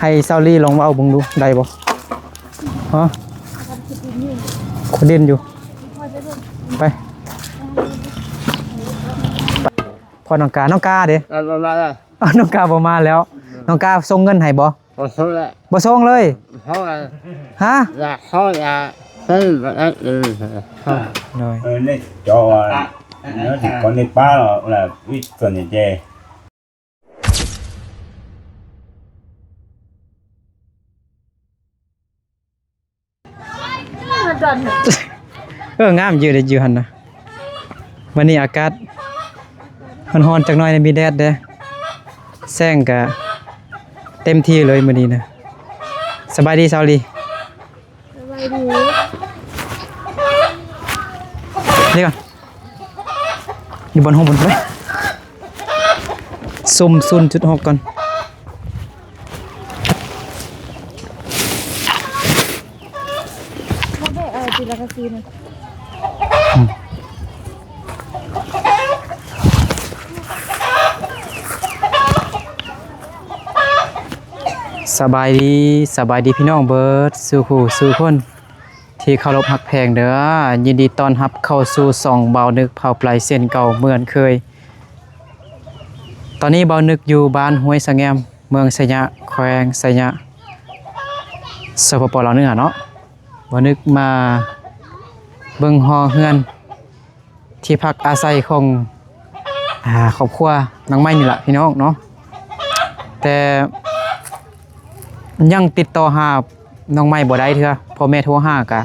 ໃຫ້ຊາວລີລອງເວົ້າເບິ່ງດູ ໄດ້ບໍ່? ຮະ? ຂຸດດິນຢູ່ ໄປ ໄປ ພໍນ້ອງກາ ນ້ອງກາເດ້? ເອົາ ນ້ອງກາບໍ່ມາແລ້ວ. ນ້ອງກາສົ່ງເງິນໃຫ້ບໍ່? ບໍ່ສົ່ງແລ້ວ ບໍ່ສົ່ງເລີຍ. ເຮົາ ຮະ? ຢາກ ເຮົາຢາກ ເອີ ໂດຍ ເອີ ໃນຈໍ ເອີ ເຮົາຊິຂໍໃນປ້າເນາະ ລະວິດຕົວນີ້ເດ. ເອີ ງາມຢູ່ເດ້ ຢູ່ຫັ້ນນະ. ມື້ນີ້ອາກາດຮ້ອນໆຈັກໜ້ອຍນະ ມີແດດເດ້ ແສງກະເຕັມທີ່ເລີຍມື້ນີ້ນະ. ສະບາຍດີຊາວລີ. ສະບາຍດີ. ນີ້ກ່ອນ ຢູ່ບ່ອນໂຮມພຸ້ນເລີຍ. ຊຸມສູນຈຸດຫົກກ່ອນ. ບໍ່ໄດ້ເອົາຕີລະກະຊີນະ. ສະບາຍດີ ສະບາຍດີພີ່ນ້ອງເບິດສູ່ຜູ້ສູ່ຄົນ ທີ່ເຄົາລົບຮັກແພງເດີ. ຍິນດີຕ້ອນຮັບເຂົ້າສູ່ຊ່ອງບ່າວນຶກພາວໄປເຊັ່ນເກົ່າເໝືອນເຄີຍ. ຕອນນີ້ບ່າວນຶກຢູ່ບ້ານຫ້ວຍສະແງມ ເມືອງໄຊຍະ ແຂວງໄຊຍະ ສປປ ລາວເໜືອເນາະ. ບ່າວນຶກມາເບິ່ງຫໍເຮືອນ ທີ່ພັກອາໄສຂອງ ອ່າ ຄອບຄົວນ້ອງໄມ້ນີ້ລະພີ່ນ້ອງເນາະ. ແຕ່ຍັງຕິດຕໍ່ຫານ້ອງໄມ້ບໍ່ໄດ້ເທື່ອ ພໍ່ແມ່ໂທຫາກະ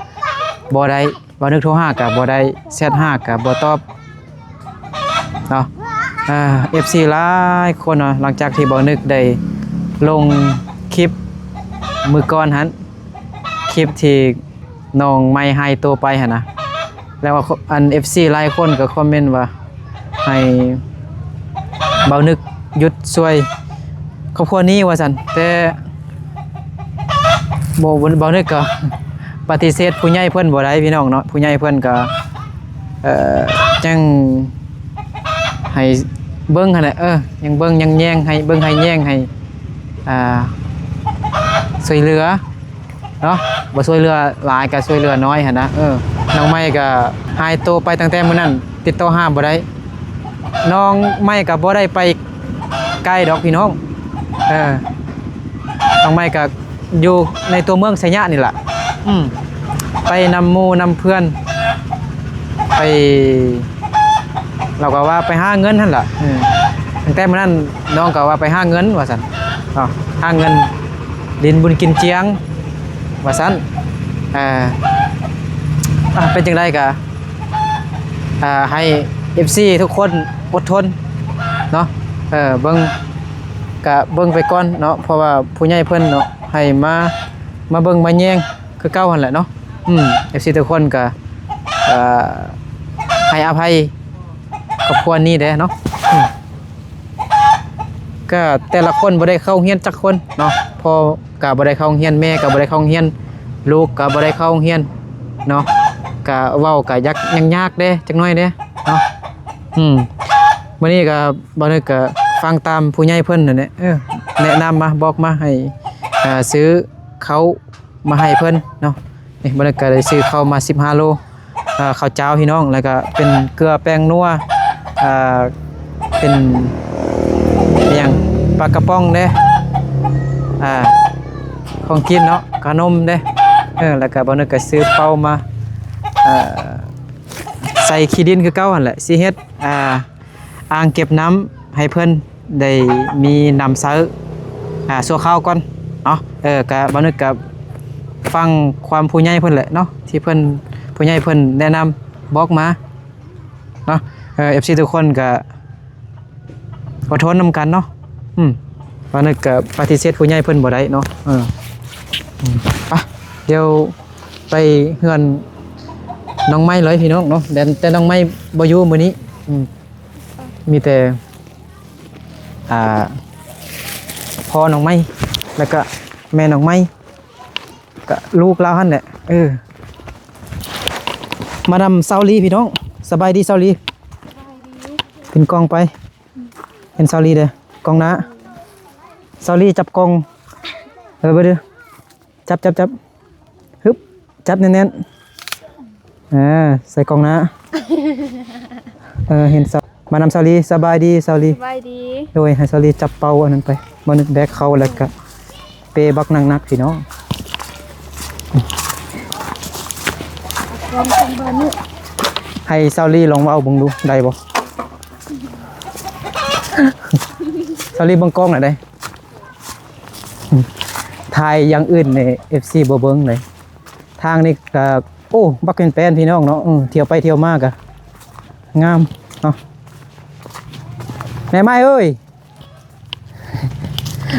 ບໍ່ໄດ້ ບ່າວນຶກໂທຫາກະບໍ່ໄດ້ ແຊັດຫາກະບໍ່ຕອບເນາະ. ເອີ ເອັຟຊີຫຼາຍຄົນເນາະ ຫຼັງຈາກທີ່ບ່າວນຶກໄດ້ລົງຄລິບມື້ກ່ອນຫັ້ນ ຄລິບທີ່ນ້ອງໄມ້ຫາຍໂຕໄປຫັ້ນນະ ແລ້ວກໍ ອັນ ເອັຟຊີຫຼາຍຄົນກໍຄອມເມັນວ່າ ໃຫ້ບ່າວນຶກຢຸດຊ່ວຍຄອບຄົວນີ້ວ່າຊັ້ນ. ແຕ່ບໍ່ ບ່າວນຶກກໍປະຕິເສດຜູ້ໃຫຍ່ເພິ່ນບໍ່ໄດ້ພີ່ນ້ອງເນາະ. ຜູ້ໃຫຍ່ເພິ່ນກໍ ເອີ ຍັງໃຫ້ເບິ່ງຫັ້ນແຫຼະ ເອີ ຍັງເບິ່ງຍັງແຍງໃຫ້ ເບິ່ງໃຫ້ແຍງໃຫ້ ອ່າ ຊ່ວຍເຫຼືອ ເນາະ ບໍ່ຊ່ວຍເຫຼືອຫຼາຍກໍຊ່ວຍເຫຼືອໜ້ອຍຫັ້ນນະ. ເອີ ນ້ອງໄມ້ກໍຫາຍໂຕໄປຕັ້ງແຕ່ມື້ນັ້ນ ຕິດຕໍ່ຫາບໍ່ໄດ້. ນ້ອງໄມ້ກໍບໍ່ໄດ້ໄປໄກດອກພີ່ນ້ອງ. ເອີ ນ້ອງໄມ້ກໍຢູ່ໃນຕົວເມືອງໄຊຍະນີ້ລະ ອືມ ໄປນຳໝູ່ນຳເພື່ອນ ໄປ ລາວກໍວ່າໄປຫາເງິນຫັ້ນລະ. ເອີ ຕັ້ງແຕ່ມື້ນັ້ນນ້ອງກໍວ່າໄປຫາເງິນວ່າຊັ້ນເນາະ ຫາເງິນຫຼິ້ນບຸນກິນຈຽງວ່າຊັ້ນ. ເອີ ເປັນຈັ່ງໃດກໍ ເອີ ໃຫ້ເອັຟຊີທຸກຄົນອົດທົນເນາະ. ເອີ ເບິ່ງ ກະເບິ່ງໄປກ່ອນເນາະ ເພາະວ່າຜູ້ໃຫຍ່ເພິ່ນເນາະ ໃຫ້ມາ ມາເບິ່ງມາແຍງຄືເກົ່າຫັ້ນແຫຼະເນາະ. ອືມ ເອັຟຊີທຸກຄົນກໍ ເອີ ໃຫ້ອະໄພຄອບຄົວນີ້ແດ່ເນາະ. ອືມ ກໍແຕ່ລະຄົນບໍ່ໄດ້ເຂົ້າໂຮງຮຽນຈັກຄົນເນາະ ພໍ່ກໍບໍ່ໄດ້ເຂົ້າໂຮງຮຽນ ແມ່ກໍບໍ່ໄດ້ເຂົ້າໂຮງຮຽນ ລູກກໍບໍ່ໄດ້ເຂົ້າໂຮງຮຽນເນາະ. ກໍເວົ້າກໍຢາກ ຍັງຍາກແດ່ຈັກໜ້ອຍແດ່ເນາະ. ອືມ ມື້ນີ້ກໍ ບ່າວນຶກກໍຟັງຕາມຜູ້ໃຫຍ່ເພິ່ນນັ້ນແຫຼະ ເອີ ແນະນຳມາ ບອກມາໃຫ້ ເອີ ຊື້ເຂົ້າມາໃຫ້ເພິ່ນເນາະ. ນີ້ ບ່າວນຶກກໍໄດ້ຊື້ເຂົ້າມາສິບຫ້າໂລ ເອີ ເຂົ້າຈ້າວພີ່ນ້ອງ ແລ້ວກໍເປັນເກືອແປ້ງນົວ ເອີ ເປັນຫຍັງ ປາກະປ໋ອງເດ້ ອ່າ ຂອງກິນເນາະ ຂະໜົມເດ້ ເອີ ແລ້ວກໍບ່າວນຶກກໍຊື້ເປົາມາ ເອີ ໃສ່ຂີ້ດິນຄືເກົ່າຫັ້ນແຫຼະ ຊິເຮັດ ອ່າ ອ່າງເກັບນ້ຳໃຫ້ເພິ່ນໄດ້ມີນ້ຳໃຊ້ ອ່າ ຊົ່ວຄາວກ່ອນເນາະ. ເອີ ກະບ່າວນຶກກະຟັງຄວາມຜູ້ໃຫຍ່ເພິ່ນແຫຼະເນາະ ທີ່ເພິ່ນ ຜູ້ໃຫຍ່ເພິ່ນແນະນຳບອກມາເນາະ. ເອີ ເອັຟຊີທຸກຄົນກະອົດທົນນຳກັນເນາະ. ອືມ ບ່າວນຶກກະປະຕິເສດຜູ້ໃຫຍ່ເພິ່ນບໍ່ໄດ້ເນາະ. ເອີ ອືມ ໄປ ດຽວໄປເຮືອນນ້ອງໄມ້ເລີຍພີ່ນ້ອງເນາະ. ແຕ່ ແຕ່ນ້ອງໄມ້ບໍ່ຢູ່ມື້ນີ້ ອືມ ມີແຕ່ ອ່າ ພໍ່ນ້ອງໄມ້ ແລ້ວກະແມ່ນ້ອງໄມ້ ກະລູກລາວຫັ້ນແຫຼະ. ເອີ ມານຳຊາວລີພີ່ນ້ອງ. ສະບາຍດີຊາວລີ. ສະບາຍດີ. ເປັນກ້ອງໄປ ເຫັນຊາວລີເດີ້ ກ້ອງໜ້າ. ສາວລີຈັບກ່ອງ ເອີ ບໍ່ດື້ ຈັບ ຈັບ ຈັບ ຮຶບ ຈັບແໜ້ນໆ ເອີ ໃສ່ກ່ອງໜ້າ ເອີ ເຫັນສາວ ມານຳສາວລີ ສະບາຍດີສາວລີ ສະບາຍດີ ໂດຍ ໃຫ້ສາວລີຈັບເປົາອັນນັ້ນໄປ ບ່າວນຶກແບກເຂົ້າ ແລ້ວກະເປບັກໜັກໆ ພີ່ນ້ອງ ໃຫ້ສາວລີລອງເວົ້າເບິ່ງດູ ໄດ້ບໍ່? ສາວລີເບິ່ງກ້ອງໜ້ອຍເດ້ ຖ່າຍຢ່າງອື່ນນີ້ ເອັຟຊີ ບໍ່ເບິ່ງເລີຍ ທາງນີ້ກະ ໂອ້ ບັກແປ້ນໆ ພີ່ນ້ອງເນາະ ເອີ ທ່ຽວໄປທ່ຽວມາກະງາມເນາະ ແມ່ໄມ້ເອີຍ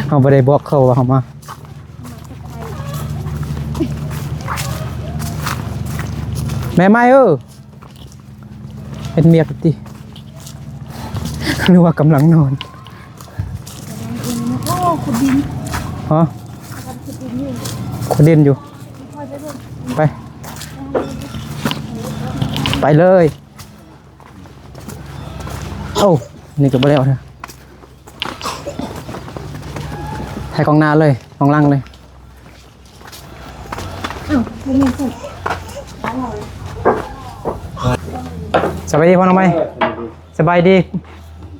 ເຮົາບໍ່ໄດ້ບອກເຂົາວ່າເຮົາມາ ແມ່ໄມ້ເອີຍ ເຮັດວຽກຕິ ຫຼືວ່າກຳລັງນອນ? ໂອ້ ຂຸດດິນ ຮະ? ກຳລັງຂຸດດິນຢູ່ ຂຸດດິນຢູ່ ໄປ ໄປເລີຍ ໂອ້ ນີ້ກະບໍ່ແລ້ວເທື່ອ ໃຫ້ກ້ອງໜ້າເລີຍ ກ້ອງຫຼັງເລີຍ. ສະບາຍດີພໍ່ນ້ອງໃໝ່ ສະບາຍດີ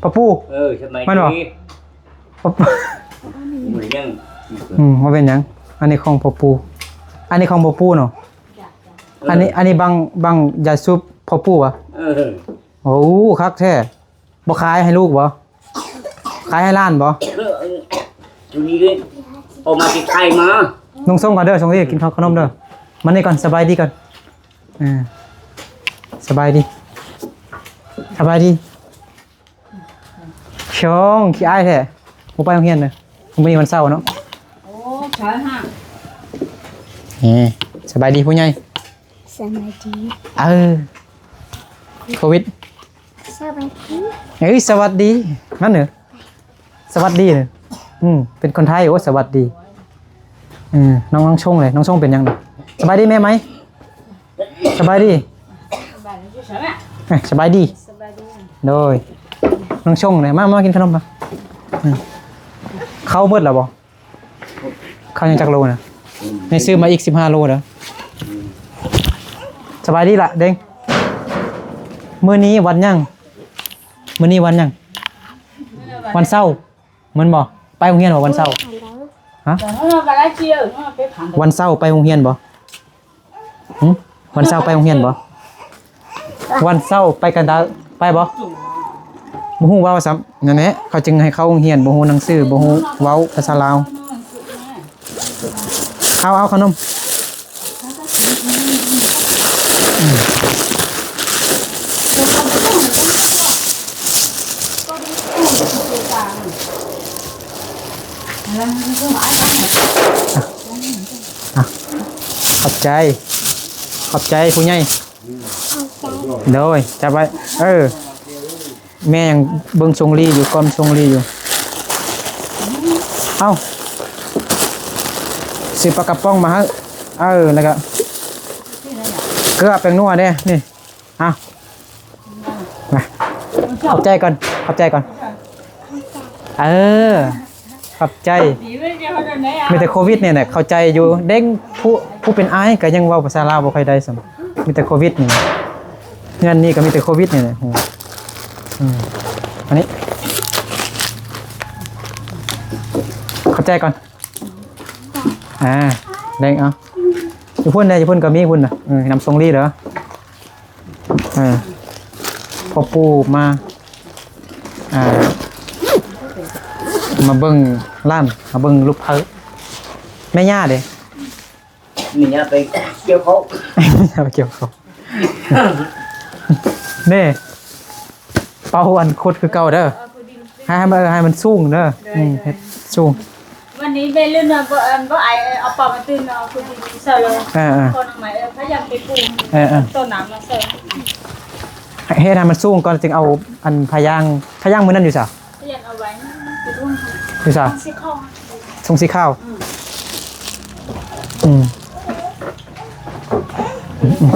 ພໍ່ປູ່ ເອີ ສະບາຍດີ ມັນບໍ່ ພໍ່ປູ່ ບໍ່ເປັນຫຍັງ ອືມ ບໍ່ເປັນຫຍັງ ອັນນີ້ຂອງພໍ່ປູ່ ອັນນີ້ຂອງພໍ່ປູ່ເນາະ ເອີ ອັນນີ້ ອັນນີ້ບັງ ບັງຢາສູບພໍ່ປູ່ຫວາ ເອີ ໂອ້ ຄັກແທ້. ບໍ່ຂາຍໃຫ້ລູກບໍ່? ຂາຍໃຫ້ຫຼານບໍ່? ເອີ ເອີ ຢູ່ນີ້ເດ້ ອອກມາຊິຂາຍມາ ນຸ່ງຊົງກ່ອນເດີ ຊົງທີ່ກິນເຂົ້າຂະໜົມເດີ ມານີ້ກ່ອນ ສະບາຍດີກ່ອນ ເອີ ສະບາຍດີ ສະບາຍດີ ຊົງ ຂີ້ອາຍແທ້ ບໍ່ໄປໂຮງຮຽນເດີ ມື້ນີ້ວັນເສົາເນາະ ໂອ້ ຂາຍຫ້າງ ເອີ ສະບາຍດີຜູ້ໃຫຍ່ ສະບາຍດີ ເອີ ໂຄວິດ ສະບາຍດີ ເອີຍ ສະຫວັດດີ ມາເນີ ສະຫວັດດີເນີ ອືມ ເປັນຄົນໄທ ໂອ້ ສະຫວັດດີ ເອີ ນ້ອງ ນ້ອງຊົງເລີຍ ນ້ອງຊົງເປັນຫຍັງເດີ ສະບາຍດີແມ່ໄໝ ສະບາຍດີ ເອີຍ ສະບາຍດີ ສະບາຍດີ ໂດຍ ນ້ອງຊົງເລີຍ ມາ ມາກິນຂະໜົມມາ ອືມ ເຂົ້າໝົດແລ້ວບໍ່? ເຂົ້າຍັງຈັກໂລນະ? ອືມ ໃຫ້ຊື້ມາອີກສິບຫ້າໂລເດີ. ອືມ ສະບາຍດີລະເດັງ. ມື້ນີ້ວັນຫຍັງ? ມື້ນີ້ວັນຫຍັງ? ວັນເສົາແມ່ນບໍ່? ໄປໂຮງຮຽນບໍ່ວັນເສົາ? ຮະ? ວັນເສົາໄປໂຮງຮຽນບໍ່? ຫຶ? ວັນເສົາໄປໂຮງຮຽນບໍ່? ວັນເສົາໄປກັນດາ ໄປບໍ່? ບໍ່ຮູ້ເວົ້າຊ້ຳ. ນັ້ນແຫຼະ ເຂົາຈຶ່ງໃຫ້ເຂົ້າໂຮງຮຽນ ບໍ່ຮູ້ໜັງສື ບໍ່ຮູ້ເວົ້າພາສາລາວ. ເອົາ ເອົາຂະໜົມ. ອ່ະ ຂອບໃຈ ຂອບໃຈຜູ້ໃຫຍ່. ໂດຍ ຈັບໄວ້ ເອີ ແມ່ຍັງເບິ່ງຊົງລີຢູ່ ກ້ອມຊົງລີຢູ່. ເອົ້າ ຊື້ປາກະປ໋ອງມາໃຫ້ ເອີ ແລ້ວກະເກືອ ແປ້ງນົວເດ້ ນີ້. ເອົາ ມາ ຂອບໃຈກ່ອນ ຂອບໃຈກ່ອນ ເອີ ຂອບໃຈ. ມີແຕ່ໂຄວິດນີ້ແຫຼະ ເຂົ້າໃຈຢູ່ ເດັງ ຜູ້ ຜູ້ເປັນອ້າຍກໍຍັງເວົ້າພາສາລາວບໍ່ຄ່ອຍໄດ້ຊ້ຳ ມີແຕ່ໂຄວິດນີ້ແຫຼະ ເຮືອນນີ້ກໍມີແຕ່ໂຄວິດນີ້ແຫຼະ. ອືມ ອັນນີ້ ຂອບໃຈກ່ອນ. ອ່າ ແດງເອົາ ຢູ່ພຸ້ນແດ່ ຢູ່ພຸ້ນກໍມີພຸ້ນນະ. ເອີ ນຳຊົງລີເດີ. ເອີ ພໍ່ປູ່ມາ ອ່າ ມາເບິ່ງຫຼານ ມາເບິ່ງລູກເຂີ້າ. ແມ່ຍ່າເດ້? ແມ່ຍ່າໄປກ່ຽວເຂົ້າ ແມ່ຍ່າໄປກ່ຽວເຂົ້າ. ເດ້ ເປົາອັນຂຸດຄືເກົ່າເດີ ໃຫ້ ໃຫ້ມັນ ໃຫ້ມັນສູງເດີ. ອືມ ເຮັດສູງ. ວັນນີ້ແມ່ລື່ນນອນບໍ່ ອັນ ບໍ່ອາຍ ເອົາປອກມາຕື່ມ ເອົາຄືນໃສ່ເລີຍ. ເອີໆ ຄົນເອົາໃໝ່ ເອີ ພະຍາຍາມໄປປູ ເອີໆ ຕົ້ນນ້ຳມາໃສ່ ເຮັດໃຫ້ມັນສູງກ່ອນ ຈຶ່ງເອົາອັນພະຍາງ ພະຍາງມື້ນັ້ນຢູ່ໃສ? ພະຍາງເອົາໄວ້ ຢູ່ໃສ? ທົ່ງສີຂາວ ທົ່ງສີຂາວ. ອືມ ອືມ ອືມ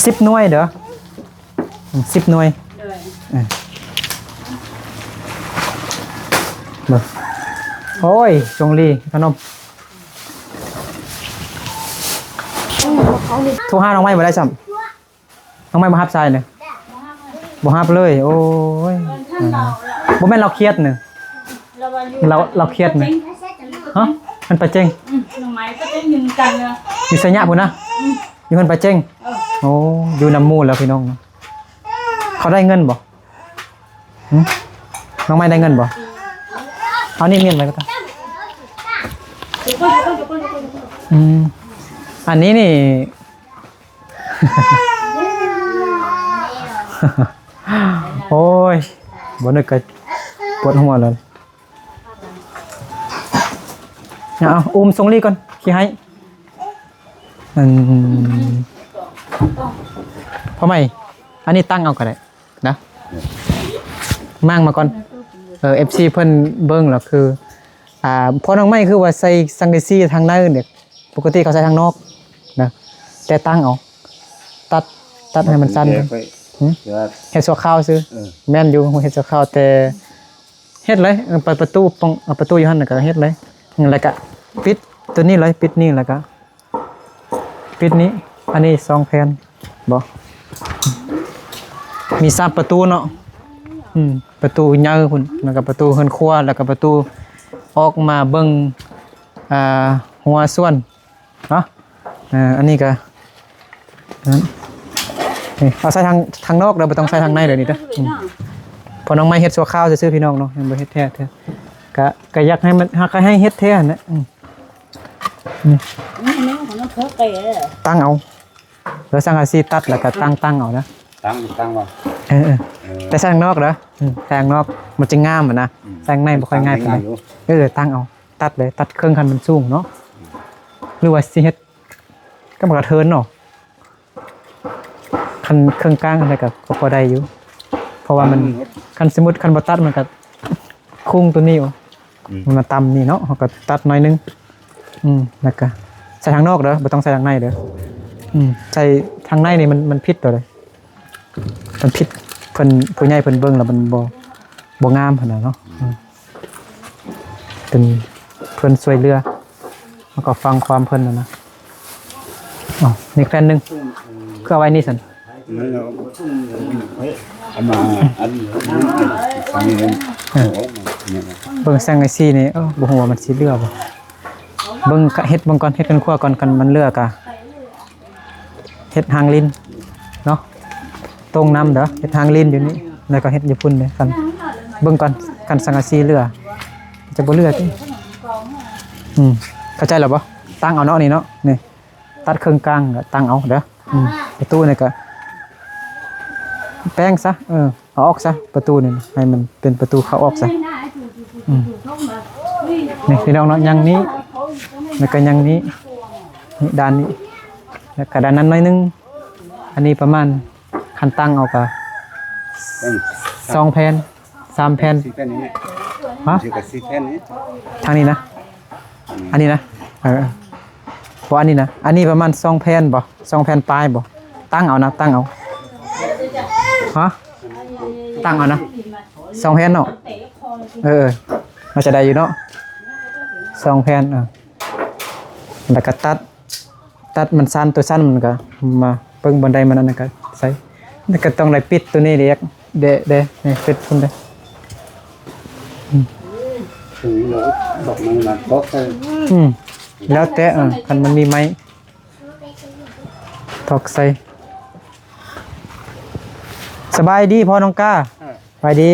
ສິບໜ່ວຍເດີ. ອືມ ສິບໜ່ວຍ. ໂດຍ ເອີ ເບິ່ງ ໂອ້ຍ ຊົງລີ ຂະໜົມ ໂທຫານ້ອງໄມ້ບໍ່ໄດ້ຊ້ຳ. ນ້ອງໄມ້ບໍ່ຮັບສາຍເລີຍ. ບໍ່ຮັບເລີຍ. ໂອ້ຍ ບໍ່ແມ່ນລາວຄຽດເນີ ລາວ ລາວຄຽດເນີ. ຮະ? ມັນປາເຈັງ. ອືມ ນ້ອງໄມ້ປາເຈັງຢູ່ນຳກັນເນີ ຢູ່ໄຊຍະພຸ້ນນະ. ອືມ ຢູ່ເຮືອນປາເຈັງ. ເອີ ໂອ້ ຢູ່ນຳໝູ່ແລ້ວພີ່ນ້ອງເນາະ. ເຂົາໄດ້ເງິນບໍ່? ຫຶ? ນ້ອງໄມ້ໄດ້ເງິນບໍ່? ເອົານີ້ມ້ຽນໄວ້ກໍໄດ້. ອືມ ອັນນີ້ນີ້ ໂອ້ຍ ບໍ່ນຶກກໍປວດຫົວແລ້ວ. ເອົາ ອຸ້ມສົ່ງລີກ່ອນ ຂີ້ໄຫ້. ອືມ ພໍ່ໃໝ່ ອັນນີ້ຕັ້ງເອົາກໍໄດ້ນະ ມ້າງມາກ່ອນ. ເອີ ເອັຟຊີເພິ່ນເບິ່ງແລ້ວຄື ອ່າ ພໍ່ນ້ອງໄມ້ຄືວ່າໃສ່ສັງກະສີທາງໃນເດ້ ປົກກະຕິເຂົາໃສ່ທາງນອກນະ ແຕ່ຕັ້ງເອົາ ຕັດ ຕັດໃຫ້ມັນສັ້ນ. ແຕ່ຂ້ອຍ ຫຶ? ແຕ່ວ່າ ເຮັດຊົ່ວຄາວຊື່. ເອີ ແມ່ນຢູ່ ເຮັດຊົ່ວຄາວ ແຕ່ເຮັດເລີຍ ເອີ ປະ ປະຕູປ່ອງ ເອົາປະຕູຢູ່ຫັ້ນ ແລ້ວກໍເຮັດເລີຍ ແລ້ວກໍປິດຕົວນີ້ເລີຍ ປິດນີ້ ແລ້ວກໍປິດນີ້. ອັນນີ້ສອງແຜ່ນບໍ? ມີສາມປະຕູເນາະ. ອືມ ປະຕູໃຫຍ່ພຸ້ນ ແລ້ວກໍປະຕູເຮືອນຄົວ ແລ້ວກໍປະຕູອອກມາເບິ່ງ ອ່າ ຫົວສວນເນາະ. ເອີ ອັນນີ້ກໍ ນີ້ ເອົາໃສ່ທາງ ທາງນອກເດີ ບໍ່ຕ້ອງໃສ່ທາງໃນເດີນີ້ເດີ. ອືມ ເພາະນ້ອງໄມ້ເຮັດຊົ່ວຄາວຊື່ໆ ພີ່ນ້ອງເນາະ ຍັງບໍ່ເຮັດແທ້ເທື່ອ. ກະ ກະຢາກໃຫ້ມັນ ຫາກໃຫ້ເຮັດແທ້ຫັ້ນແຫຼະ. ອືມ ນີ້ ຕັ້ງເອົາ ແລ້ວສັງກະສີຕັດ ແລ້ວກໍຕັ້ງ ຕັ້ງເອົານະ. ຕັ້ງ ຕັ້ງວ່າ ເອີ ເອີ ເອີ ແຕ່ໃສ່ທາງນອກເດີ. ອືມ ໃສ່ທາງນອກມັນຈະງາມຫັ້ນນະ. ອືມ ໃສ່ທາງໃນບໍ່ຄ່ອຍງ່າຍປານໃດ. ເອີ ຕັ້ງເອົາ ຕັດເລີຍ ຕັດເຄິ່ງຄັນມັນສູງເນາະ. ອືມ ຫຼືວ່າຊິເຮັດ ກໍມັນກະເທີນເນາະ ຄັນເຄິ່ງກາງອັນໃດກໍ ກໍພໍໄດ້ຢູ່ ເພາະວ່າມັນ ອືມ ຄັນສົມມຸດຄັນບໍ່ຕັດມັນກໍຄຸງຕົວນີ້ຢູ່. ອືມ ມັນມາຕ່ຳນີ້ເນາະ ເຮົາກໍຕັດໜ້ອຍໜຶ່ງ. ອືມ ແລ້ວກໍໃສ່ທາງນອກເດີ ບໍ່ຕ້ອງໃສ່ທາງໃນເດີ. ອືມ ໃສ່ທາງໃນນີ້ມັນ ມັນຜິດຕົວໃດ ມັນຜິດ ເພິ່ນ ຜູ້ໃຫຍ່ເພິ່ນເບິ່ງແລ້ວມັນບໍ່ ບໍ່ງາມຫັ້ນນະເນາະ. ອືມ ເປັນເພິ່ນຊ່ວຍເຫຼືອ ເຮົາກໍຟັງຄວາມເພິ່ນຫັ້ນນະ. ເອົາ ນີ້ແຜ່ນໜຶ່ງ ຄືເອົາໄວ້ນີ້ຊັ້ນ. ເອີ ເບິ່ງສັງກະສີນີ້ ເອີ ບໍ່ຮູ້ວ່າມັນຊິເຫຼືອບໍ່. ເບິ່ງ ເຮັດເບິ່ງກ່ອນ ເຮັດເຮືອນຄົວກ່ອນ ຄັນມັນເຫຼືອກະ ເຮັດຮາງລິ້ນເນາະ ຕົງນ້ຳເດີ ເຮັດຮາງລິ້ນຢູ່ນີ້ ແລ້ວກໍເຮັດຢູ່ພຸ້ນເດີ. ຄັນ ເບິ່ງກ່ອນ ຄັນສັງກະສີເຫຼືອ ຈະບໍ່ເຫຼືອຕິ. ອືມ ເຂົ້າໃຈແລ້ວບໍ່? ຕັ້ງເອົາເນາະ ນີ້ເນາະ ນີ້ ຕັດເຄິ່ງກາງກໍຕັ້ງເອົາເດີ. ອືມ ປະຕູນີ້ກໍແປງຊະ ເອີ ເອົາອອກຊະ ປະຕູນີ້ ໃຫ້ມັນເປັນປະຕູເຂົ້າອອກຊະ. ອືມ ນີ້ພີ່ນ້ອງເນາະ ຢ່າງນີ້ ແລ້ວກໍຢ່າງນີ້ ນີ້ ດ້ານນີ້ ແລ້ວກໍດ້ານນັ້ນໜ້ອຍໜຶ່ງ. ອັນນີ້ປະມານ ຄັນຕັ້ງເອົາກໍ ເປັນ ສອງແຜ່ນ ສາມແຜ່ນ ສີ່ແຜ່ນນີ້. ຮະ? ນີ້ກໍສີ່ແຜ່ນນີ້ ທາງນີ້ນະ. ອືມ ອັນນີ້ນະ ເອີ ບໍ່ ອັນນີ້ນະ ອັນນີ້ປະມານສອງແຜ່ນບໍ ສອງແຜ່ນປາຍບໍ? ຕັ້ງເອົານະ ຕັ້ງເອົາ. ຮະ? ຕັ້ງເອົານະ ສອງແຜ່ນເນາະ. ເອີ ເອີ ໜ້າຈະໄດ້ຢູ່ເນາະ ສອງແຜ່ນ. ເອີ ແລ້ວກໍຕັດ ຕັດມັນສັ້ນ ຕົວສັ້ນມັນກໍມາເບິ່ງບ່ອນໃດມັນ ອັນນັ້ນກໍໃສ່ ແລ້ວກໍຕ້ອງໄດ້ປິດຕົວນີ້ເດ້ ເດ້ ເດ້ ນີ້ ປິດພຸ້ນເດ້. ອືມ ດອກໄມ້ມາຕອກໃສ່. ອືມ ແລ້ວແຕ່ ເອີ ຄັນມັນມີໄມ້ຕອກໃສ່. ສະບາຍດີພໍ່ນ້ອງກາ. ເອີ ສະບາຍດີ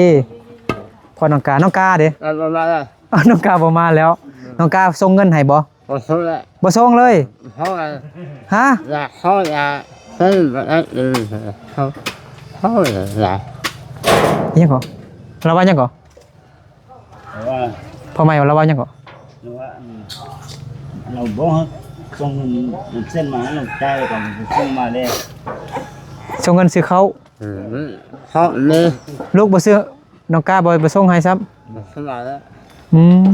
ພໍ່ນ້ອງກາ. ນ້ອງກາເດ້? ເອີ ມາແລ້ວ. ອ້າວ ນ້ອງກາບໍ່ມາແລ້ວ. ອືມ ນ້ອງກາສົ່ງເງິນໃຫ້ບໍ່? ບໍ່ສົ່ງແລ້ວ ບໍ່ສົ່ງເລີຍ. ເຮົາ ຮະ? ລະ ເຮົາລະ ເພິ່ນລະ ເອີ ເຮົາ ເຮົາລະ ອີຫຍັງເກາະ? ລາວວ່າຫຍັງເກາະ? ວ່າ ພໍ່ໃໝ່ວ່າ ລາວວ່າຫຍັງເກາະ? ລາວວ່າ ອັນ ລາວບໍ່ສົ່ງເງິນເຊັນມາໃຫ້ນ້ອງຈ່າຍ ແລ້ວກໍສົ່ງມາແລ້ວ ສົ່ງເງິນຊື້ເຂົ້າ. ເອີ ເຮົາເລີຍ ລູກບໍ່ຊື້ ນ້ອງກາບໍ່ ບໍ່ສົ່ງໃຫ້ຊ້ຳ. ບໍ່ສະບາຍແລ້ວ. ອືມ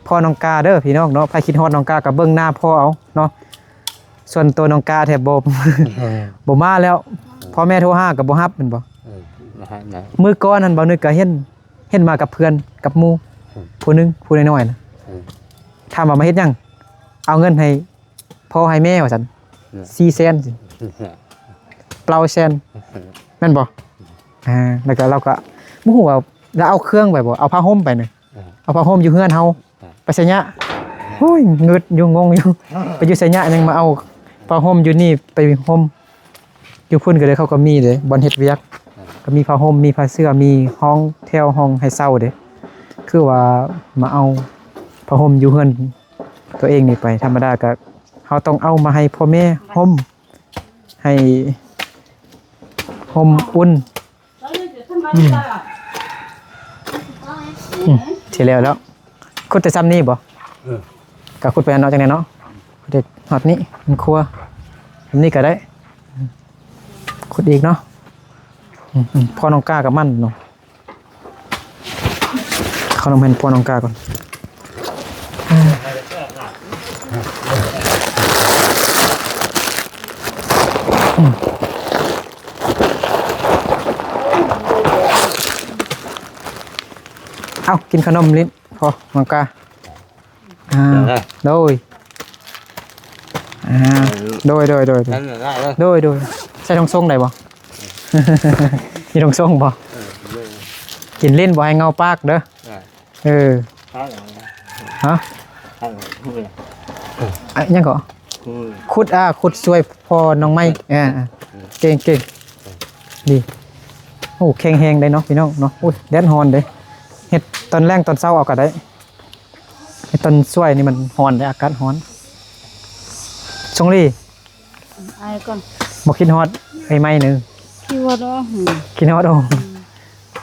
ພໍ່ນ້ອງກາເດີພີ່ນ້ອງເນາະ ໃຜຄິດຮອດນ້ອງກາກໍເບິ່ງໜ້າພໍ່ເອົາເນາະ. ສ່ວນໂຕນ້ອງກາແທ້ບໍ່ ເອີ ບໍ່ມາແລ້ວ. ເອີ ພໍ່ແມ່ໂທຫາກໍບໍ່ຮັບແມ່ນບໍ່? ເອີ ບໍ່ຮັບນະ. ມື້ກ່ອນຫັ້ນ ບ່າວນຶກກໍເຫັນ ເຫັນມາກັບເພື່ອນກັບໝູ່. ຜູ້ໜຶ່ງ ຜູ້ນ້ອຍໆນະ. ອືມ ຖາມວ່າມາເຮັດຫຍັງ? ເອົາເງິນໃຫ້ພໍ່ໃຫ້ແມ່ວ່າຊັ້ນ ອືມ ສີ່ແສນ ເປົ່າແສນ ແມ່ນບໍ່? ອ່າ ແລ້ວກໍລາວກໍບໍ່ຮູ້ວ່າລາວເອົາເຄື່ອງໄປບໍ່ ເອົາຜ້າຫົ່ມໄປນີ້ ອ່າ ເອົາຜ້າຫົ່ມຢູ່ເຮືອນເຮົາ ອ່າ ໄປໄຊຍະ. ໂອ້ຍ ງຶດຢູ່ ງົງຢູ່ ໄປຢູ່ໄຊຍະຍັງມາເອົາຜ້າຫົ່ມຢູ່ນີ້ໄປຫົ່ມ ຢູ່ພຸ້ນກໍເດ້ ເຂົາກໍມີເດ້ ບ່ອນເຮັດວຽກ ອ່າ ກໍມີຜ້າຫົ່ມ ມີຜ້າເສື່ອ ມີຫ້ອງແຖວ ຫ້ອງໃຫ້ເຊົ່າເດ້. ຄືວ່າມາເອົາຜ້າຫົ່ມຢູ່ເຮືອນຕົວເອງນີ້ໄປ ທຳມະດາກໍເຮົາຕ້ອງເອົາມາໃຫ້ພໍ່ແມ່ຫົ່ມ ໃຫ້ຫົ່ມອຸ່ນ. ອືມ ອືມ ຊິແລ້ວແລ້ວ ຂຸດແຕ່ຊ່ຳນີ້ບໍ່? ເອີ ກໍຂຸດໄປເນາະ ຈັ່ງໃດເນາະ ຂຸດໄດ້ຮອດນີ້ ມັນຄົວ ແບບນີ້ກໍໄດ້ ອືມ ຂຸດອີກເນາະ. ອືມໆ ພໍ່ນ້ອງກ້າກັບມັນເນາະ ເຂົານຳເຫັນພວກນ້ອງກາກ່ອນ. ເອົາ ກິນຂະໜົມຫຼິ້ນພໍນ້ອງກາ. ອ່າ ໂດຍ ອ່າ ໂດຍ ໂດຍ ໂດຍ ໂດຍ ໂດຍ ໂດຍ ໃສ່ຖົງຊົງໄດ້ບໍ່? ມີຖົງຊົງບໍ່? ເອີ ກິນຫຼິ້ນບໍ່ໃຫ້ເຫງົາປາກເດີ. ເອີ ຮະ ຫຍັງກໍ? ຂຸດ ອ່າ ຂຸດຊ່ວຍພໍ່ນ້ອງໄມ້. ເອີ ເກັ່ງໆ ດີ. ໂອ້ ແຂງແຮງໄດ໋ເນາະ ພີ່ນ້ອງເນາະ. ໂອ້ຍ ແດດຮ້ອນເດ້ ເຮັດຕອນແລງຕອນເຊົ້າເອົາກໍໄດ້. ເຮັດຕອນຊ່ວຍນີ້ມັນຮ້ອນເດ້ ອາກາດຮ້ອນ. ຊົງລີ ໄອກ່ອນ ບໍ່ຄິດຮອດເອື້ອຍໄມ້ເນີ? ຄິດຮອດ ອືມ ຄິດຮອດ. ໂອ້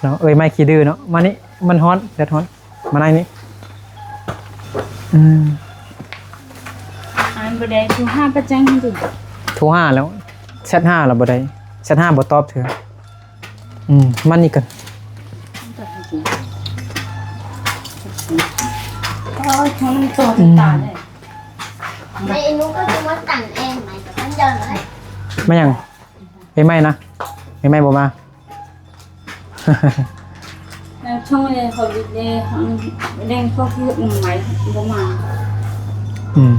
ເນາະ ເອື້ອຍໄມ້ຂີ້ດື້ເນາະ. ມານີ້ ມັນຮ້ອນ ແດດຮ້ອນ ມາໃນນີ້. ອືມ ອັນບໍ່ໄດ້ໂທຫາປະຈັງຕິ ໂທຫາແລ້ວ ແຊັດຫາແລ້ວບໍ່ໄດ້ ແຊັດຫາບໍ່ຕອບເທື່ອ. ອືມ ມານີ້ກ່ອນ. ໂອ້ຍ ມັນຕົວ ອືມ ຕາເລີຍ. ແມ່ນຸກໍຄືວ່າຕັນແອງໃໝ່ກັບມັນເດີ. ແມ່ຫຍັງ? ເອື້ອຍໄມ້ນະ ເອື້ອຍໄມ້ບໍ່ມາ. ນາງຊ່ອງເດ ເຂົາເດ ແດງພວກທີ່ໜຶ່ງໄມ້ບໍ່ມາ. ອືມ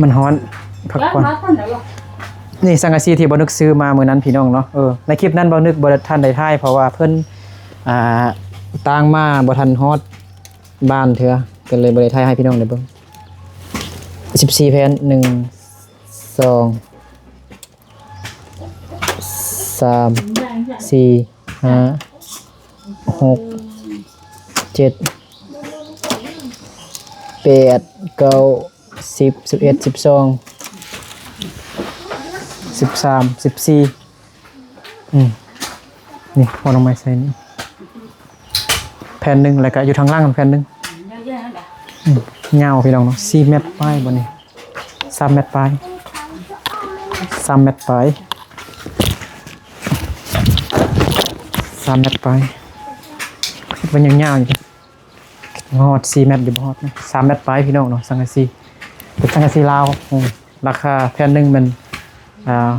ມັນຮ້ອນ ພັກກ່ອນ. ນີ້ສັງກະສີທີ່ບ່າວນຶກຊື້ມາມື້ນັ້ນ ພີ່ນ້ອງເນາະ. ເອີ ໃນຄລິບນັ້ນບ່າວນຶກບໍ່ທັນໄດ້ຖ່າຍ ເພາະວ່າເພິ່ນ ອ່າ ຕ່າງມາບໍ່ທັນຮອດບ້ານເທື່ອ ກໍເລີຍບໍ່ໄດ້ຖ່າຍໃຫ້ພີ່ນ້ອງໄດ້ເບິ່ງ. ສິບສີ່ແຜ່ນ ໜຶ່ງ ສອງ ສາມ ສີ່ ຫ້າ ຫົກ ເຈັດ ແປດ ເກົ້າ ສິບ ສິບເອັດ ສິບສອງ ສິບສາມ ສິບສີ່. ອືມ ນີ້ ເອົາໜໍ່ໄມ້ໃສ່ນີ້ ແຜ່ນໜຶ່ງ ແລ້ວກະຢູ່ທາງຫຼັງແຜ່ນໜຶ່ງ. ອືມ ຍາວພີ່ນ້ອງເນາະ ສີ່ແມັດປາຍບໍ່ນີ້ ສາມແມັດປາຍ ສາມແມັດປາຍ ສາມແມັດປາຍ ເຮັດໄວ້ຍາວໆຢູ່. ຮອດສີ່ແມັດຢູ່ບໍ່? ຮອດນະ ສາມແມັດປາຍພີ່ນ້ອງເນາະ. ສັງກະສີ ເປັນສັງກະສີລາວ. ອືມ ລາຄາແຜ່ນໜຶ່ງແມ່ນ ອ່າ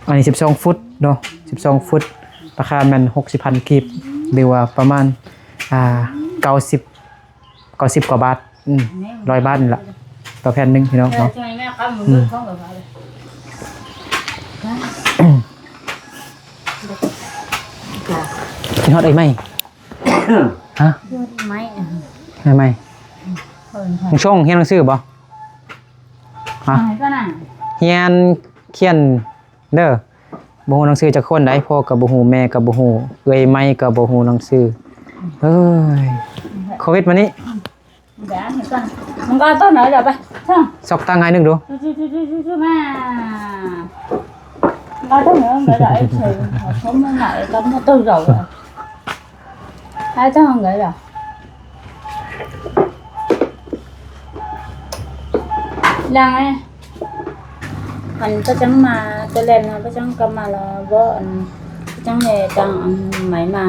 ອັນນີ້ສິບສອງຟຸດເນາະ ສິບສອງຟຸດ ລາຄາແມ່ນຫົກສິບພັນກີບ ຫຼືວ່າປະມານ ອ່າ ເກົ້າສິບ ເກົ້າສິບກວ່າບາດ. ອືມ ຮ້ອຍບາດນີ້ລະ ຕໍ່ແຜ່ນໜຶ່ງພີ່ນ້ອງເນາະ. ອືມ ກິນຮອດໄອ້ໄມ້. ຮະ? ຮຽນໄມ້ ຮຽນໄມ້ ເອີ ນ້ອງຊົງຮຽນໜັງສືບໍ່? ຮະ? ຮຽນຂຽນເດີ ບໍ່ຮູ້ໜັງສືຈັກຄົນໃດ. ພໍ່ກໍບໍ່ຮູ້ ແມ່ກໍບໍ່ຮູ້ ເອື້ອຍໄມ້ກໍບໍ່ຮູ້ໜັງສື. ເອີຍ ໂຄວິດມານີ້ ມັນກໍຕ້ອງເອົາໄປ ຊອກຕັ້ງໃຫ້ໜຶ່ງດູ. ໃຫ້ເຈົ້າເລີຍ ຫຼັງ ອັນປະຈັງມາແຕ່ແລກນະ ປະຈັງກັບມາແລ້ວບໍ່ ອັນປະຈັງແລະຈັ່ງອັນໄມ້ມາ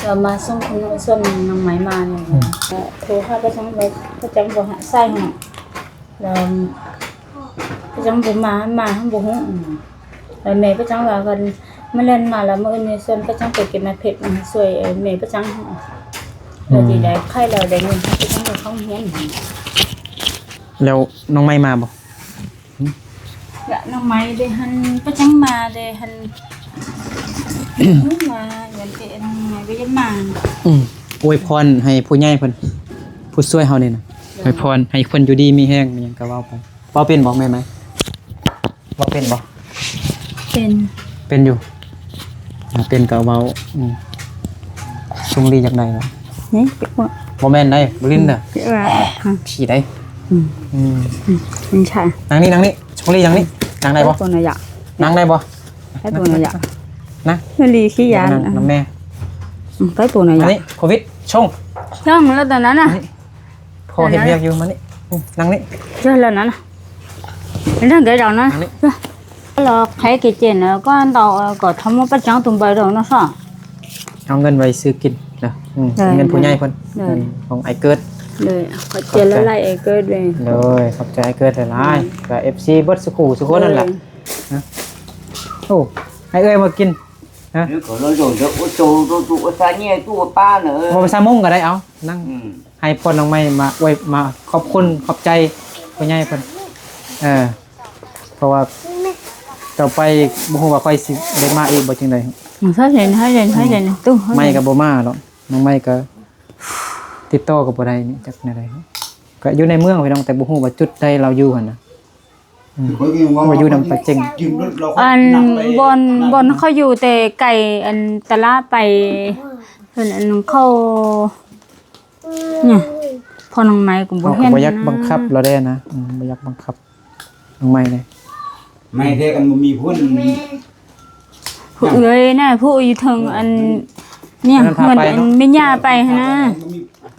ແລ້ວມາສົ່ງຄົນສ່ວນນຳໄມ້ມານີ້. ອືມ ໂທຫາປະຈັງ ປະຈັງບໍ່ໃສ່ໃຫ້ ແລ້ວປະຈັງບໍ່ມາ ມາບໍ່ຮູ້. ແລ້ວແມ່ປະຈັງວ່າເພິ່ນ ມື້ແລ່ນມາແລ້ວ ມື້ອື່ນນີ້ຊວນປະຈັງໄປເກັບໝາກເຜັດມາຊ່ວຍແມ່ປະຈັງ ອືມ ແລ້ວຊິໄດ້ໄຂ້ແລ້ວ ໄດ້ເງິນປະຈັງໄດ້ເຂົ້າໂຮງຮຽນ. ແລ້ວນ້ອງໄມ້ມາບໍ່? ລະນ້ອງໄມ້ເດຫັ້ນ ປະຈັງມາເດຫັ້ນ ມາ ເດືອນເຕະນ້ອງໄມ້ໄປຢ້ຽມມາ. ອືມ ອວຍພອນໃຫ້ຜູ້ໃຫຍ່ເພິ່ນ ຜູ້ຊ່ວຍເຮົານີ້ນະ ໂດຍ ອວຍພອນໃຫ້ເພິ່ນຢູ່ດີມີແຮງ ມີຫຍັງກໍເວົ້າໄປ. ເວົ້າເປັນບໍ່ແມ່ໄມ້? ເວົ້າເປັນບໍ່? ເປັນ ເປັນຢູ່ ອ່າ ເປັນກໍເວົ້າ. ອືມ ຊົງລີຢາກໄດ້ບໍ່? ນີ້ ບໍ່ແມ່ນໄດ໋ ບໍ່ຫຼິ້ນເດີ ອືມ ຜີໄດ໋. ອືມ ອືມ ອືມ ນັ່ງນີ້ ນັ່ງນີ້ ຊົງລີນັ່ງນີ້ ນັ່ງໄດ້ບໍ່? ນັ່ງໄດ້ບໍ່? ນັ່ງ ນັ່ງແມ່ ອືມ ໄປໂປນະຢາ ອັນນີ້ໂຄວິດ ຊົງ ຊົງແລ້ວຕອນນັ້ນນະ ພໍ່ເຮັດວຽກຢູ່ ມານີ້ ອືມ ນັ່ງນີ້ ເຈີແລ້ວນັ້ນນະ ນັ່ງໃກ້ເຮົານະ ເຮົາໃຫ້ເກເຈນ ແລ້ວກໍເຮົາກໍທຳມາປະຈັງຕຸມໃບດອກເນາະ ເອົາເງິນໄວ້ຊື້ກິນເນາະ. ອືມ ເງິນຜູ້ໃຫຍ່ເພິ່ນ ຂອງອ້າຍເກີດ ໂດຍ ຂອບໃຈຫຼາຍໆ ອ້າຍເກີດເດ້. ໂດຍ ຂອບໃຈອ້າຍເກີດຫຼາຍໆ ອືມ ກໍເອັຟຊີເບິດສູ່ຄູ່ສູ່ຄົນນັ້ນແຫຼະ. ໂອ້ ໃຫ້ເອື້ອຍມາກິນ ຮະ ເອີ ກໍລອງໂດນເດີ ໂອໂຕໂຕໂຕ ໂອຊາເນຍ ໂຕປາເນາະ ເອີ ເວົ້າພາສາມົ້ງກໍໄດ້. ເອົາ ນັ່ງ ອືມ ໃຫ້ພອນນ້ອງໄມ້ມາອວຍ ມາຂອບຄຸນຂອບໃຈຜູ້ໃຫຍ່ເພິ່ນ. ເອີ ເພາະວ່າຕໍ່ໄປບໍ່ຮູ້ວ່າຂ້ອຍຊິໄດ້ມາອີກບໍ່ຈັ່ງໃດ. ໃຫ້ເຫັນ ໃຫ້ເຫັນ ໃຫ້ເຫັນ ອືມ ຕູ້ ໃໝ່ກໍບໍ່ມາດອກ ນ້ອງໃໝ່ກໍຕິດຕໍ່ກໍບໍ່ໄດ້ນີ້ ຈັກແນວໃດ. ກໍຢູ່ໃນເມືອງພີ່ນ້ອງ ແຕ່ບໍ່ຮູ້ວ່າຈຸດໃດລາວຢູ່ຫັ້ນນະ. ອືມ ວ່າຢູ່ນຳປາເຈັງ ອັນບ່ອນ ບ່ອນເຂົາຢູ່ແຕ່ໄກ ອັນຕະຫຼາດໄປ ເພິ່ນອັນເຂົາ ນີ້ ພໍ່ນ້ອງໄມ້ກໍບໍ່ເຫັນ ເຮົາກໍບໍ່ຢາກບັງຄັບລາວແດ່ນະ. ອືມ ບໍ່ຢາກບັງຄັບນ້ອງໄມ້ເດ້ ໄມ້ແທ້ກັນບໍ່ມີຜູ້ ຜູ້ເອື້ອຍນະ ຜູ້ຢູ່ເທິງ ອັນນີ້ ເຮືອນອັນແມ່ຍ່າໄປຫັ້ນນ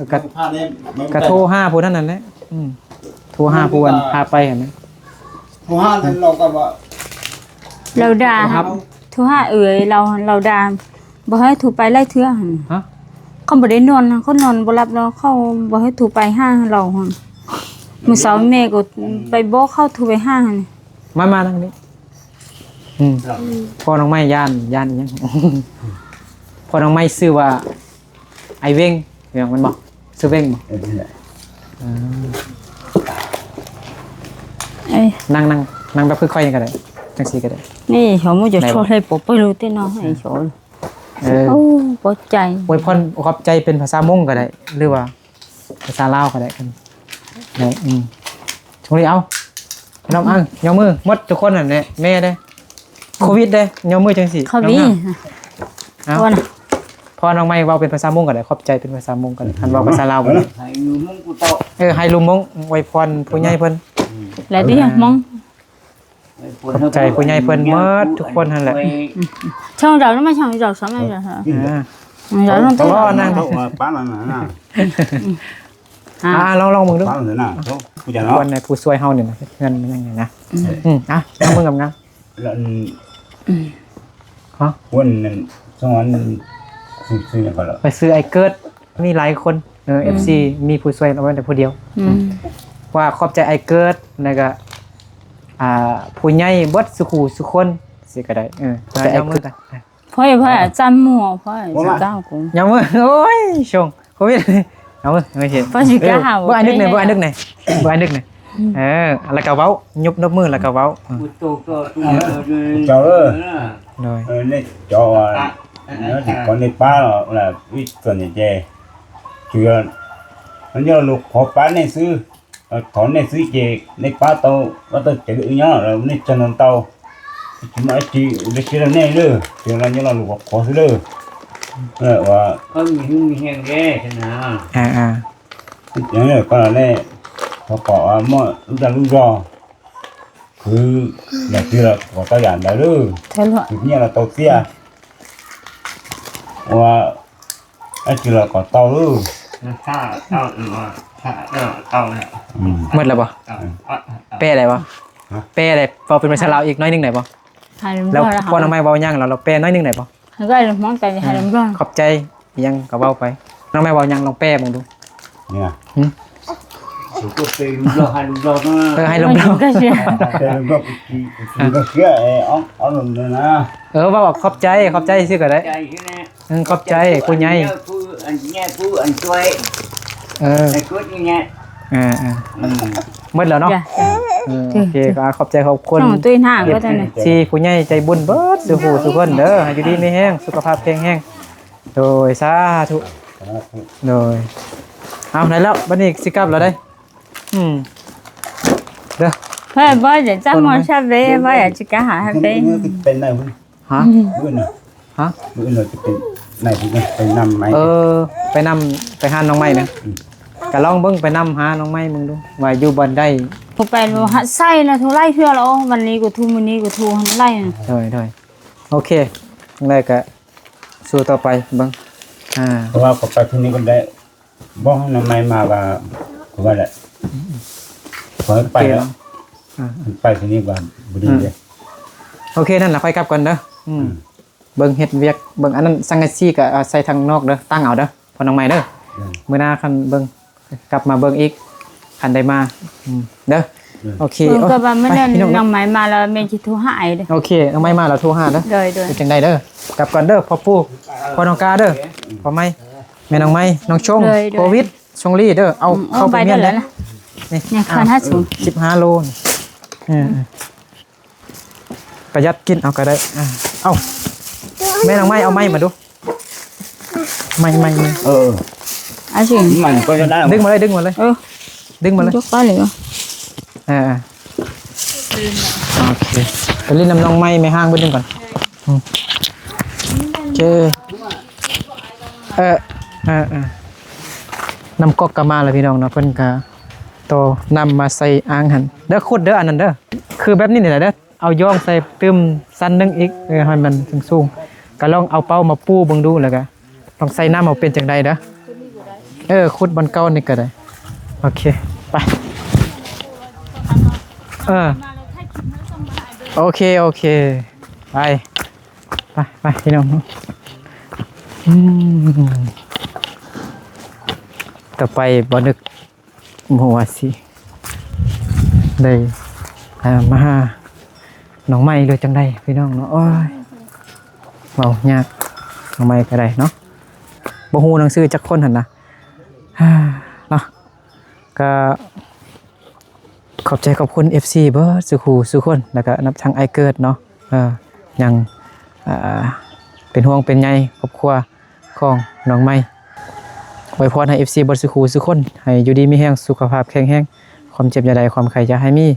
ະ ກະ ກະໂທຫາຜູ້ນັ້ນນັ້ນແຫຼະ. ອືມ ໂທຫາຜູ້ອັນພາໄປຫັ້ນນະ ໂທຫານັ້ນ ລາວກໍວ່າ ລາວດ່າ ໂທຫາເອື້ອຍລາວ ລາວດ່າ ບໍ່ໃຫ້ໂທໄປຫຼາຍເທື່ອຫັ້ນ. ຮະ ເຂົາບໍ່ໄດ້ນອນ ເຂົານອນບໍ່ຫຼັບແລ້ວ ເຂົາບໍ່ໃຫ້ໂທໄປຫາລາວຫັ້ນ. ມື້ເຊົ້າແມ່ກໍໄປບອກເຂົາໂທໄປຫາຫັ້ນ. ມາ ມານັ່ງນີ້. ອືມ ພໍ່ນ້ອງໄມ້ຢ້ານ ຢ້ານອີ່ຫຍັງ? ພໍ່ນ້ອງໄມ້ຊື່ວ່າ ອ້າຍເວັງ ແມ່ນບໍ່? ຊື່ເວັງບໍ່? ເອີ ນັ້ນແຫຼະ. ເອີ ນັ່ງ ນັ່ງ ນັ່ງແບບຄືຂ້ອຍນີ້ກໍໄດ້ ຈັ່ງຊີ້ກໍໄດ້. ນີ້ ເຂົາບໍ່ຈະ ໄດ້ບໍ່? ໂທໃຫ້ປອບໄປໂລດຕິເນາະ ໃຫ້ໂທ. ເອີ ໂອ້ ປອບໃຈ ອວຍພອນຂອບໃຈເປັນພາສາມົ້ງກໍໄດ້ ຫຼືວ່າ ພາສາລາວກໍໄດ້ກັນ. ໄດ້ ອືມ ຊ່ວງນີ້ເອົາ ນ້ອງ ເອົາ ຍົກມືໝົດທຸກຄົນນັ້ນແຫຼະ ແມ່ເດ້ ໂຄວິດເດ້ ຍົກມືຈັ່ງຊີ້ ໂຄວິດ ນ້ອງ ເອົາ ພໍ່ນ້ອງໄມ້ເວົ້າເປັນພາສາມົ້ງກໍໄດ້ ຂອບໃຈເປັນພາສາມົ້ງກໍໄດ້ ຄັນເວົ້າພາສາລາວບໍ່ໄດ້. ເອີ ໃຫ້ລຸງມົ້ງອວຍພອນຜູ້ໃຫຍ່ເພິ່ນ ແລະ ດີມົ້ງ ຂອບໃຈຜູ້ໃຫຍ່ເພິ່ນໝົດທຸກຄົນຫັ້ນແຫຼະ. ຊ່ອງເຈົ້ານະ ມາຊ່ອງເຈົ້າ ຊ່ອງເຈົ້າ ອ່າ ເຈົ້າຕ້ອງ ເຂົາເວົ້ານຳ ເຂົາເວົ້າປານນັ້ນນະ. ອ່າ ລອງ ລອງເບິ່ງດູ ປານນັ້ນນະ ຜູ້ໃຫຍ່ເນາະ ຄວນໃນຜູ້ຊ່ວຍເຮົານີ້ນະ ເຮັດເຮືອນແມ່ນຫຍັງນີ້ນະ. ອືມ ອ່າ ລອງເບິ່ງງາມໆ ແລ້ວ ອືມ ຮະ ຄົນນັ້ນ ສອງອັນ ຊື່ ຊື່ຫຍັງກໍລະ ໄປຊື້ອ້າຍເກີດ ມີຫຼາຍຄົນ ເອີ ອືມ ເອັຟຊີ ມີຜູ້ຊ່ວຍເອົາໄວ້ແຕ່ຜູ້ດຽວ. ອືມ ວ່າຂອບໃຈອ້າຍເກີດ ແລ້ວກໍ ອ່າ ຜູ້ໃຫຍ່ເບິດສູ່ຄູ່ສູ່ຄົນ ຊິກໍໄດ້. ເອີ ຂອບໃຈອ້າຍເກີດ ພໍ່ ພໍ່ຈຳໝູ່ ພໍ່ຊິກ້າວກູ ຍັງບໍ່ ໂອ້ຍ ຊົງ ໂຄວິດ ເອົາເບິ່ງ ເບິ່ງຊິກ້າຫາ ເບິ່ງອັນນຶກແດ່ ເບິ່ງອັນນຶກແດ່ ເບິ່ງອັນນຶກແດ່. ອືມ ເອີ ແລ້ວກໍເວົ້າ ຍົກ ຍົກມືແລ້ວກໍເວົ້າ. ເຈົ້າເອີຍ ໂດຍ ເອີ ໃນຈໍວ່າ ແນວທີ່ເຂົາໃນປ່າລະ ວິດສ່ວນໃຫຍ່ແຈ ເຊື່ອ ມັນຍອມລູກຂໍປານໃນຊື່ ເອີ ຖອນໃນຊື້ເຈ ໃນປ່າເຕົາ ວ່າເຕົາເຈອີຫຍັງ ແລ້ວໃນຈຳນວນເຕົາ ຊິມາຊິໄດ້ຊິໄດ້ແນ່ເດີ ເທື່ອລະນີ້ລະລູກຂໍຊື້ເດີ ເອີ ວ່າ ເອີ ມີຫູມີແຮງເດ້ຊັ້ນນະ. ອ່າໆ ຢ່າງນີ້ກໍແນ່ ເຂົາກໍວ່າໝໍ້ ຮູ້ຈັກຮູ້ຈອ ຄື ຢ່າເຊື່ອ ຂໍຕາຍານໄດ້ເດີ ຄືເນຍລະເຕົາເສຍ ວ່າ ໄອ້ກິນແລ້ວກໍເຕົາເລີຍ ຖ້າເຕົາ ຫຼືວ່າຖ້າເຕົາ ເຕົາແລ້ວ ອືມ ໝົດແລ້ວບໍ່? ເຕົາ ອືມ ແປໄດ້ບໍ່? ຮະ ແປໄດ້ ເວົ້າເປັນພາສາລາວອີກໜ້ອຍໜຶ່ງໄດ້ບໍ່? ແລ້ວພໍ່ນ້ອງໄມ້ເວົ້າຫຍັງ ແລ້ວ ແລ້ວແປໜ້ອຍໜຶ່ງໄດ້ບໍ່? ໃຫ້ກໍໃຫ້ມັນ ຂອບໃຈ ອີ່ຫຍັງກໍເວົ້າໄປ. ນ້ອງໄມ້ເວົ້າຫຍັງ ລອງແປເບິ່ງດູ. ນີ້ນະ ຫຶ? Tụi có tiền lúa, hai lúa lúa đó. ເອີ ໃຫ້ລົມໆ Cái gì? Tiền lúa lúa, cái gì, cái gì, cái gì, ê, ông, ông lúa lúa nè. ເອີ ເວົ້າຂອບໃຈ ຂອບໃຈຊື່ກໍໄດ້ Chạy chứ nè. ເອີ ຂອບໃຈຜູ້ໃຫຍ່ Nhớ phú, anh, nhớ phú, anh chuối. ເອີ Anh chuối như nè. ເອີ ເອີ Ừm. ໝົດແລ້ວເນາະ Dạ, dạ. ເອີ ໂອເຄ Dạ. ກໍຂອບໃຈຂອບຄຸນ Không, tôi hàng của tôi này. ທີ່ຜູ້ໃຫຍ່ໃຈບຸນເບິດສູ່ຜູ້ສູ່ຄົນເດີ ໃຫ້ຢູ່ດີມີແຮງ ສຸຂະພາບແຂງແຮງ ໂດຍ ສາທຸ ສາທຸ ໂດຍ ເອົາ ໄດ້ແລ້ວ ບັດນີ້ຊິກັບແລ້ວເດ້ ອືມ ເດີ Phải, bây giờ chắc mua sắp về, bây giờ chỉ cả hả, hả, về. Cái này ຮະ? ມື້ອື່ນນະ ຮະ? ມື້ອື່ນເຮົາຈະໄປນຳໄມ້ ໄປນຳໄມ້ ເອີ ໄປນຳ ໄປຫາໜໍ່ໄມ້ນະ ອືມ ກະລອງເບິ່ງ ໄປນຳຫາໜໍ່ໄມ້ເບິ່ງດູ ວ່າຢູ່ບ່ອນໃດ Không phải là hả, sai là thu lai thưa là ô, mình đi của thu, mình đi của thu, hả, lai nè. ໂດຍ ໂດຍ ໂອເຄ ຈັ່ງໃດກະສູ້ຕໍ່ໄປເບິ່ງ ອ່າ ເພາະວ່າເຂົາໄປເທື່ອນີ້ກໍໄດ້ ບໍ່ໃຫ້ນຳໄມ້ມາວ່າ ຄືວ່າແຫຼະ ອືມ ເຂົາໃຫ້ໄປແລ້ວ ໂອເຄເນາະ ອ່າ ມັນໄປທີ່ນີ້ວ່າບໍ່ດີເດ້ ອືມ ໂອເຄ ນັ້ນລະ ຂ້ອຍກັບກ່ອນເດີ ອືມ ອືມ ເບິ່ງເຮັດວຽກ ເບິ່ງອັນນັ້ນ ສັງກະສີກໍເອົາໃສ່ທາງນອກເດີ ຕັ້ງເອົາເດີ ພໍ່ນ້ອງໃໝ່ເດີ ອືມ ມື້ໜ້າຄັນເບິ່ງ ກັບມາເບິ່ງອີກ ຄັນໄດ້ມາ ອືມ ເດີ ອືມ ໂອເຄ ເບິ່ງກໍວ່າມື້ນັ້ນ ໂອ້ຍ ໄປ ພີ່ນ້ອງເນາະ ນ້ອງໃໝ່ມາແລ້ວແມ່ຊິໂທຫາອ້າຍເດີ ໂອເຄ ນ້ອງໃໝ່ມາແລ້ວໂທຫາເດີ ໂດຍໆ ເປັນຈັ່ງໃດເດີ ກັບກ່ອນເດີ ພໍ່ປູ່ ພໍ່ນ້ອງກາເດີ ພໍ່ໃໝ່ ແມ່ນ້ອງໃໝ່ ນ້ອງຊົງ ໂດຍໆ ໂຄວິດ ຊົງລີເດີ ເອົາ ອືມ ເຂົ້າໄປຮຽນແລ້ວ ນີ້ ນີ້ ອ່າ ຄັນຫ້າສູນ ສິບຫ້າໂລນີ້ ເອີ ອືມ ປະຢັດກິນເອົາກໍໄດ້ ອ່າ ເອົາ ແມ່ນ້ອງໃໝ່ ເອົາໄມ້ມາດູ ໄມ້ ໄມ້ ໄມ້ ເອີ ອາຊິ ມັນກໍຈະໄດ້ ດຶງມາເລີຍ ດຶງມາເລີຍ ເອີ ດຶງມາເລີຍ ຍົກໄປເລີຍ ເອີ ໂອເຄ ໄປຫຼິ້ນນຳນ້ອງໃໝ່ ແມ່ຮ້າງໄປດຶງກ່ອນ ອືມ ໂອເຄ ເອີ ເອີ ເອີ ນ້ຳກອກກໍມາແລ້ວພີ່ນ້ອງເນາະ ເພິ່ນກໍຕໍ່ນ້ຳມາໃສ່ອ່າງຫັ້ນເດີ ຂຸດເດີ ອັນນັ້ນເດີ ຄືແບບນີ້ນີ້ແຫຼະເດີ ເອົາຢອງໃສ່ຕື່ມຊັ້ນໜຶ່ງອີກ ເອີ ໃຫ້ມັນສູງໆ ກໍລອງເອົາເປົ້າມາປູເບິ່ງດູ ແລ້ວກໍລອງໃສ່ນ້ຳເອົາເປັນຈັ່ງໃດເດີ ເອີ ຂຸດບ່ອນເກົ່ານີ້ກໍໄດ້ ໂອເຄ ໄປ ເອີ ໂອເຄ ໂອເຄ ໄປ ໄປ ໄປ ພີ່ນ້ອງ ອືມ ຕໍ່ໄປບໍ່ນຶກ ບໍ່ຮູ້ວ່າຊິໄດ້ ເອີ ມາຫານ້ອງໃໝ່ຫຼືຈັ່ງໃດພີ່ນ້ອງເນາະ ໂອ້ຍ ເວົ້າຍາກ ນ້ອງໃໝ່ກໍໄດ້ເນາະ ບໍ່ຮູ້ໜັງສືຈັກຄົນຫັ້ນນະ ເນາະ ກໍຂອບໃຈຂອບຄຸນເອັຟຊີເບິດສູ່ຄູ່ສູ່ຄົນ ແລ້ວກໍນັບທັງອ້າຍເກີດເນາະ ເອີ ຍັງ ເປັນຫ່ວງເປັນໃຍຄອບຄົວ ຂອງນ້ອງໃໝ່ ອວຍພອນໃຫ້ເອັຟຊີເບິດສູ່ຄູ່ສູ່ຄົນ ໃຫ້ຢູ່ດີມີແຮງ ສຸຂະພາບແຂງແຮງ ຄວາມເຈັບຢ່າໄດ້ ຄວາມໄຂ້ຢ່າໃຫ້ມີ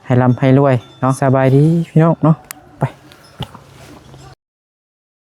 ໃຫ້ລ່ຳໃຫ້ລວຍເນາະ ສະບາຍດີພີ່ນ້ອງເນາະ.